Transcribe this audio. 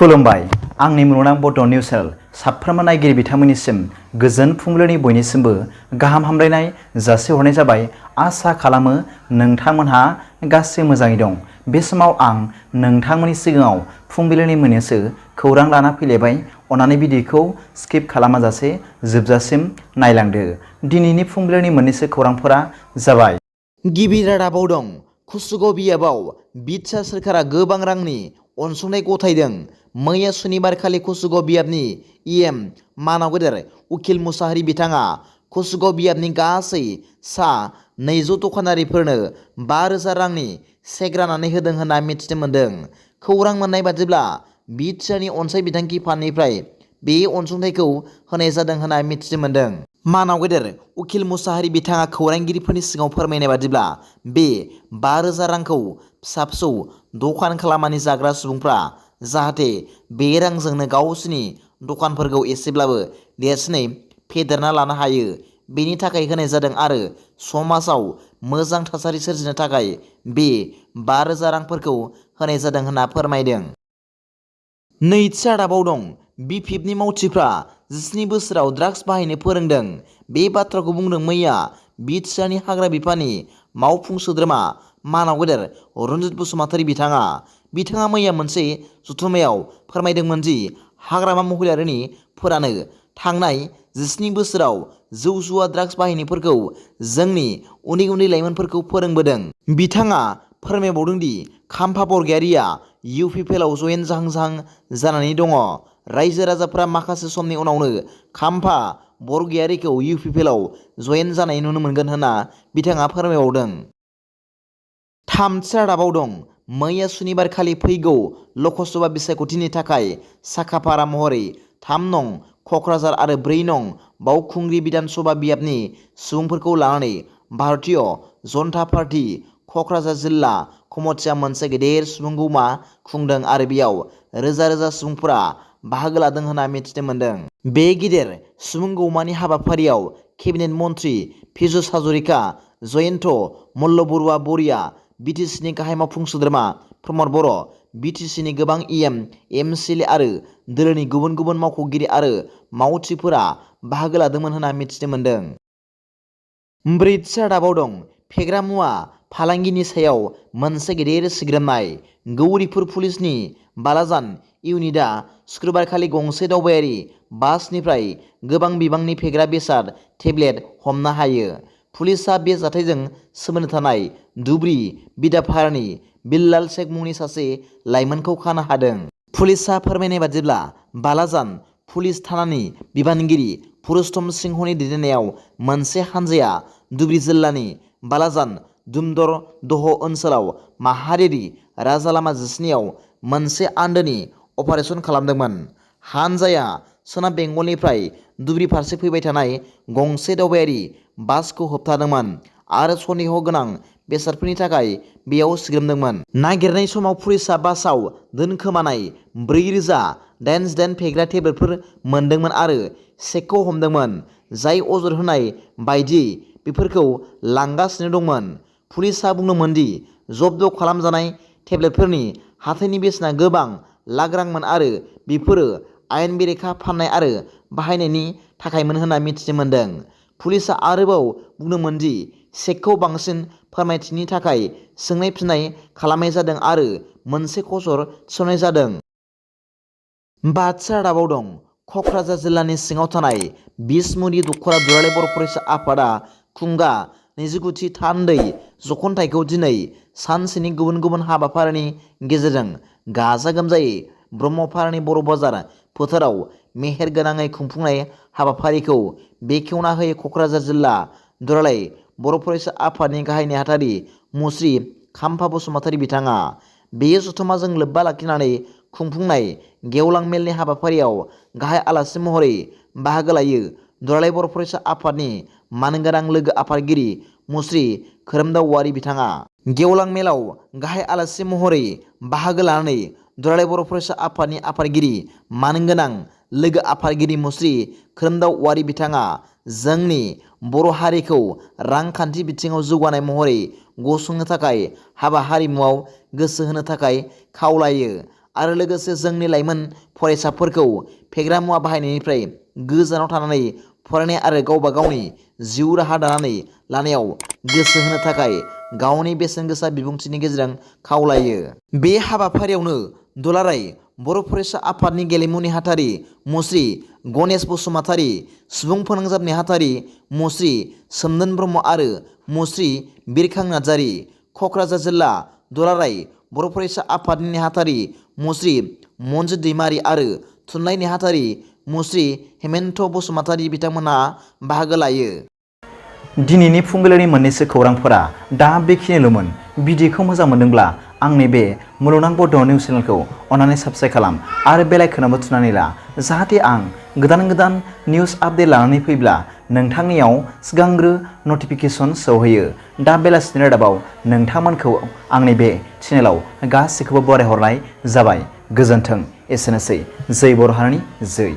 खुलुमबाय आंनि मुलुगनां बड' निउस चेनेल साफ्रोमबो नायगिरि बिथांमोननिसिम गोजोन फुंबिलिनि बयनिसिमबो गाहाम हामलायनाय जासिहरनाय जाबाय। आसा खालामो नोंथांमोनहा गासै मोजाङै दं। बे समाव आं नोंथांमोननि सिगाङाव फुंबिलिनि मोननैसो खौरां लाना फैलायबाय। अन्नानै भिडिअखौ स्किप खालामाजासे जोबजासिम नायलांदो। दिनैनि फुंबिलिनि मोननैसो खौरांफोरा जाबाय। गिबि रादाबाव दं कुसुगाव बियाबाव बिटिआर सोरखारा गोबां रांनि अनसुंथाइ गथायदों। मैया सुनिबारखालि कुसुगाव बियाबनि इएम मानाव गेदेर उकिल मुसाहारि बिथाङा कुसुगाव बियाबनि गासै सा 200 दखानारिफोरनो 5,000 रांनि चेक राननानै होदों होनना मिथिनो मोन्दों। खौरां मोननाय बादिब्ला बिटिआरनि अनसाइ बिथांखि फान्डनिफ्राय बे अनसुंथाइखौ होनाय जादों होनना मिथिनो मोन्दों। मानाव गेदेर उकिल मुसाहारि बिथाङा खौरांगिरिफोरनि सिगाङाव फोरमायनाय बादिब्ला बे 5,000 रांखौ फिसा फिसौ दखान खालामनानै जाग्रा सुबुंफ्रा जाहाथे बे रांजोंनो गावसिनि दखानफोरखौ एसेब्लाबो देरसिनै फेदेरना लानो हायो बेनि थाखाय होनाय जादों आरो समाजाव मोजां थासारि सोरजिनो थाखाय बे 5,000 रांफोरखौ होनाय जादों होनना फोरमायदों। नैथि रादाबाव दं BJP मावथिफ्रा 17 बोसोराव ड्राग्स बाहायनो फोरोंदों। बे बाथ्राखौ बुंदों मैया बिटिआरनि हाग्रा बिफाननि मावफुं सोद्रोमा मानाव गेदेर रन्जित बसुमतारी बिथाङा मैया मोनसे जथुम्मायाव फोरमायदोंमोन दि हाग्रामा महिलारिनि फोरानो थांनाय 17 बोसोराव जौ जुवा ड्राग्स बाहायनायफोरखौ जोंनि उन्दै उन्दै लाइमोनफोरखौ फोरोंबोदों। बिथाङा फोरमायबावदों दि खाम्फा बरगयारिया UPPL आव जयेन जाहां जानानै दङ। रायजो राजाफ्रा माखासे समनि उनावनो खाम्फा बरगयारिखौ UPPL आव जयेन जानाय नुनो मोनगोन होनना बिथाङा फोरमायबावदों। थामथि रादाबाव दं मैया सुनिबारखालि फैगौ लकसभा बिसायख'थिनि थाखाय साखाफारा महरै 3 नं क'क्राझार आरो 4 नं बावखुंग्रि बिधानसभा बियाबनि सुबुंफोरखौ लानानै भारतीय जनता पार्टी क'क्राझार जिल्ला कमिटिआ मोनसे गेदेर सुबुंगौमा खुंदों आरो बेयाव रोजा रोजा सुबुंफोरा बाहागो लादों होनना मिथिनो मोन्दों। बे गेदेर सुबुंगौमानि हाबाफारियाव केबिनेट मन्त्रि पीयूष हाजरिका, जयन्त मल्ल बरुवा बरिया, बिटिसिनि गाहाय मावफुं सोद्रोमा प्रमद बर', बिटिसिनि गोबां MCLA आरो दोलोनि गुबुन गुबुन मावख'गिरि आरो मावथिफोरा बाहागो लादोंमोन होनना मिथिनो मोन्दों। ब्रैथि रादाबाव दं फेग्रा मुवा फालांगिनि सायाव मोनसे गेदेर सिग्रोमनाय। गौरिपुर पुलिसनि बालाजान इउनिटआ शुक्रबारखालि गंसे दावबायारि बासनिफ्राय गोबां बिबांनि फेग्रा बेसाद टेब्लेट हमनो हायो। पुलिसआ बे जाथायजों सोमोन्दो थानाय धुबरी बिदाफारानि बिल्लाल शेख मुंनि सासे लाइमोनखौ खानो हादों। पुलिसआ फोरमायनाय बादिब्ला बालाजान पुलिस थानानि बिबानगिरि पुरुषोत्तम सिंहनि दैदेननायाव मोनसे हानजाया धुबरी जिल्लानि बालाजान दुमदर दह ओनसोलाव माहारियारि राजा लामा 17 आव मोनसे आन्दोनि अपारेसन खालामदोंमोन। हानजाया सोनाब बेंगलनिफ्राय धुबरी फारसे फैबाय थानाय गंसे दावबायारि बासखौ होबथादोंमोन आरो सन्देह गोनां बेसादफोरनि थाखाय बेयाव सिग्रोमदोंमोन। नागिरनाय समाव पुलिसआ बासाव दोनखोमानाय 4,088 फेग्रा टेब्लेटफोर मोनदोंमोन आरो शेखखौ हमदोंमोन, जाय अजद होनाय बायदियै बेफोरखौ लांगासिनो दंमोन। पुलिसआ बुंदोंमोन दि जब्द खालामजानाय टेब्लेटफोरनि हाथाइनि बेसेना गोबां लाख रांमोन आरो बेफोरो आयेन बेरेखा फाननाय आरो बाहायनायनि थाखायमोन होनना मिथिनो मोन्दों। पुलिसआ आरोबाव बुंदोंमोन दि शेखखौ बांसिन फोरमायथिनि थाखाय सोंनाय फिननाय खालामनाय जादों आरो मोनसे खबर थिसननाय जादों। बाथि रादाबाव दं क'क्राझार जिल्लानि सिङाव थानाय बिसमुरि दख'रा दुलाराय बर' फरायसा आफादा खुंगा 29थि थान्दै जखनथाइखौ दिनै सानसेनि गुबुन गुबुन हाबाफारिनि गेजेरजों गाजा गोमजायै ब्रह्मपारानि बर' बाजार फोथाराव मेहेर गोनाङै खुंफुंनाय हाबाफारिखौ बेखेवना होयो क'क्राझार जिल्ला दुलाराय बर' फरायसा आफादनि गाहाय नेहाथारि मुस्रि खाम्फा बसुमतारी बिथाङा। बे जथुम्माजों लोब्बा लाखिनानै खुंफुंनाय गेवलां मेलनि हाबाफारियाव गाहाय आलासि महरै बाहागो लायो दुलाराय बर' फरायसा आफादनि मानगोनां लोगो आफादगिरि मुस्रि खोरोमदाव औवारी बिथाङा। गेवलां मेलाव गाहाय आलासि महरै बाहागो लानानै दुलाराय बर' फरायसा आफादनि आफादगिरि मानगोनां लोगो आफादगिरि मुस्रि खोरोमदाव औवारी बिथाङा जोंनि बर' हारिखौ रांखान्थि बिथिङाव जौगानाय महरै गसंनो थाखाय हाबा हारिमुआव गोसो होनो थाखाय खावलायो आरो लोगोसे जोंनि लाइमोन फरायसाफोरखौ फेग्रा मुवा बाहायनायनिफ्राय गोजानाव थानानै फरायनाय आरो गावबा गावनि जिउ राहा दानानै लानायाव गोसो होनो थाखाय गावनि बेसेन गोसा बिबुंथिनि गेजेरजों खावलायो। बे हाबाफारियावनो दुलाराय बर' फरायसा आफादनि गेलेमु नेहाथारि मुस्रि गणेश बसुमतारी, सुबुं फोनांजाब नेहाथारि मुस्रि सोमदोन ब्रह्म आरो मुस्रि बिरखां नार्जारि, क'क्राझार जिल्ला दुलाराय बर' फरायसा आफादनि नेहाथारि मुस्रि मन्जु दैमारि आरो थुनलाइ नेहाथारि मुस्रि हेमन्त बसुमतारी बिथांमोनहा बाहागो लायो। दिनैनि फुंबिलिनि मोननैसो खौरांफोरा दा बेखिनिल'मोन। भिडिअखौ मोजां मोनदोंब्ला आंनि बे मुलुगनां बड' निउस चेनेलखौ अन्नानै साबस्क्राइब खालाम आरो बेल आइकनआवबो थुनानै ला, जाहाथे आं गोदान निउस आपडेट लानानै फैब्ला नोंथांनियाव सिगांग्रो नटिफिकेसन सौहैयो। दा बेलासिनि रादाबाव नोंथांमोनखौ आंनि बे चेनेलाव गासैखौबो बरायहरनाय जाबाय। गोजोन्थों। एसेनोसै। जै बर' हारिनि जै।